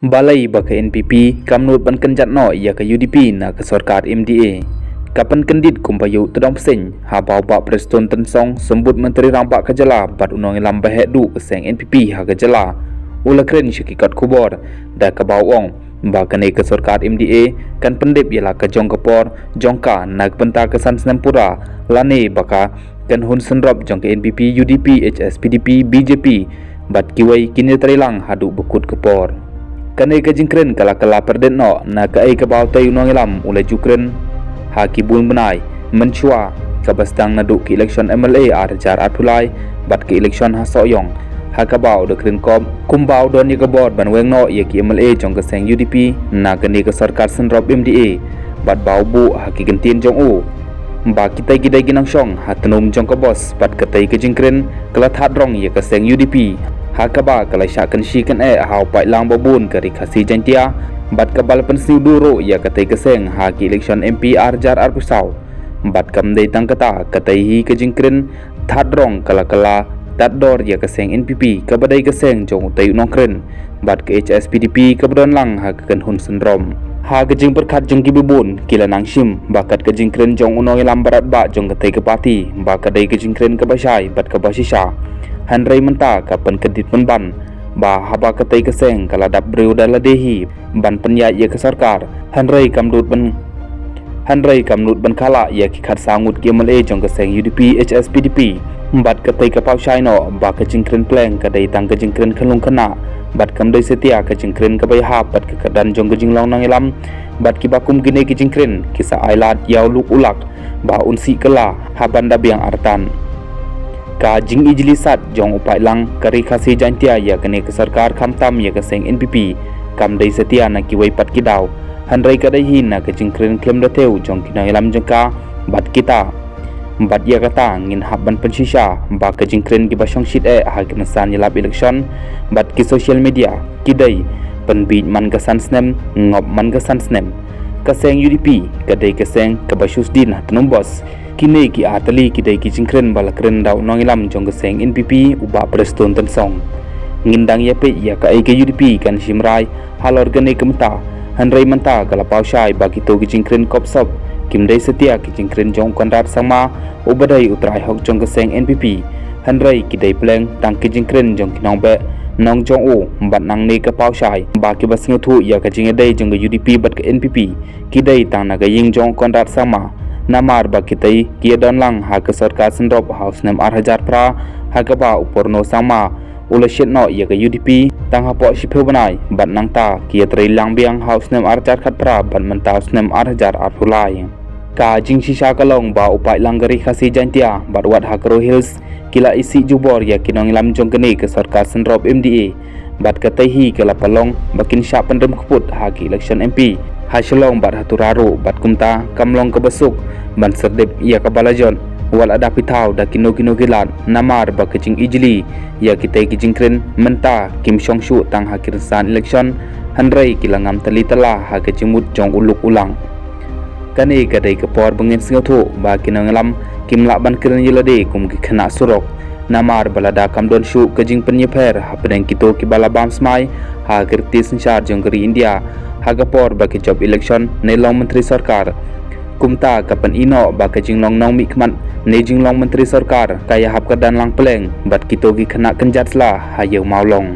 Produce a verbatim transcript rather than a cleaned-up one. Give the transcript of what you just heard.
Balei ba ka N P P kam nud ban kynjat noh ïa ka U D P na ka sorkar M D A? Ka pynkyndit kumba ïoh tdong pseiñ haba u Bah Prestone Tynsong, Symbud Myntri Rangbah ka jylla bad u nongïalam baheh duh ka seng N P P ha ka jylla, u la kren sha ki kot khubor da kaba u ong ba kane ka sorkar M D A kan pyndep ïa la ka jong ka por jong ka na ka bynta ka san snem pura, lane ba ka kynhun synrop jong ka N P P, U D P, H S P D P, B J P bad kiwei kin ïatreilang haduh ba kut ka por. Kane ka jingkren ka la kylla pyrdet noh na kaei kaba utei u nongïalam u la ju kren ha ki bun bnai mynshuwa, kaba sdang naduh ka election M L A ar hajar arphew lai bad ka election ha Sohiong, ha kaba u da kren kop kumba u don ïa ka bor ban weng noh ïa ki M L A jong ka seng U D P na kane ka sorkar synrop M D A, bad ba u buh ha ki kyntien jong u ba kitei ki dei ki nongshong ha tnum jong ka bos, bad katei ka jingkren ka la thad rong ïa ka seng U D P, ha kaba ka la shah kynshi kyneh ha u paidlang ba bun ka Ri Khasi Jaintia, bad kaba la pynsniew duh ruh ïa katei ka seng ha ki election M P ar hajar arphew saw. Bad kam dei tang kata, katei hi ka jingkren thad rong ka la kylla tad dor ïa ka seng N P P, kaba dei ka seng jong utei u nongkren bad ka H S P D P kaba don lang ha ka kynhun synrop. Ha ka jingpyrkhat jong kiba bun, ki la nang shim ba kat ka jingkren jong u nongïalam barat bah jong katei ka party ba ka dei ka jingkren kaba shai bad kaba shisha. Hynrei mynta ka pynkyndit pynban ba haba katei ka seng ka la dap briew da lade hi ban pynïaid ïa ka sorkar, hynrei kam nud ban hynrei kam nud ban kylla ïa ki khatsaw ngut ki M L A jong ka seng U D P, H S P D P. Bad katei ka paw shai noh ba ka jingkren pleng ka dei tang ka jingkren khyllung khynnah, bad kam dei satia ka jingkren kaba ïahap bad ka kyrdan jong ka jinglong nongïalam, bad kiba kum kine ki jingkren ki sa ai lad ïa u luk u lak ba un sih kylla ha ban da biang artat. Ka jingijli sat jong u paidlang ka Ri Khasi Jaintia ïa kane ka sorkar, khamtam ïa ka seng N P P, kam dei satia na kiwei pat ki daw, hynrei ka dei hi na ka jingkren khlem da thew jong ki nongïalam jong ka bad kita. Bad ïa kata ngin hap ban pynshisha ba ka jingkren kiba shongshit eh ha ki rynsan ïalap election bad ki social media ki dei pynbiej man ka san snem, ngop man ka san snem. Ka seng U D P ka dei ka seng kaba shu sdien ha tnum bos. Kine ki ar tylli ki dei ki jingkren ba la kren da u nongïalam jong ka seng N P P, u Bah Prestone Tynsong. Ngin dang ïa peit ïa kaei ka U D P kan shim rai halor kane ka mynta. Hynrei mynta ka la paw shai ba kito ki jingkren kop sop kim dei satia ki jingkren jong u Conrad Sangma, uba dei u trai hok jong ka seng N P P. Hynrei ki dei pleng tang ki jingkren jong ki nongbeh nong jong u, bad nangne ka paw shai ba kiba sngewthuh ïa ka jingïadei jong ka U D P bad ka N P P ki dei tang na ka ïing jong u Conrad Sangma. Namar ba kitei ki ïadon lang ha ka sorkar synrop ha u snem ar hajar phra, ha kaba u Purno Sangma u la shet noh ïa ka U D P tang hapoh shiphew bnai, bad nangta ki ïatreilang biang ha u snem ar hajar khatphra bad mynta u snem ar hajar arphew lai. Ka jingshisha ka long ba u paidlang ka Ri Khasi Jaintia bad wat ha ka Garo Hills ki la isih jubor ïa ki nongïalam jong kane ka sorkar synrop M D A, bad katei hi ka la pynlong ba kin shah pynrem kput ha ki election M P ha Shillong bad ha Tura ruh, bad kumta kam long kaba suk ban syrtep ïa kaba la jot, wat la da phi thaw da kino kino ki lad, namar ba ka jingijli ïa kitei ki jingkren mynta kim shong shuh tang ha ki rynsan election, hynrei ki la ngam tylli tylla ha ka jingmut jong u luk u lak. Kane ka dei ka por ba ngin sngewthuh ba ki nongïalam kim lah ban kren ïa lade kum ki khynnah surok, namar ba lada kam don shuh ka jingpynïapher hapdeng kito kiba la bam smai ha ka riti synshar jong ka ri India ha ka por ba ki jop election ne long myntri sorkar. Kumta ka pyni noh ba ka jinglong nongmihkhmat ne jinglong myntri sorkar ka ïahap kyrdan lang pleng bad kito ki khynnah kynjat sla ha ïew mawlong.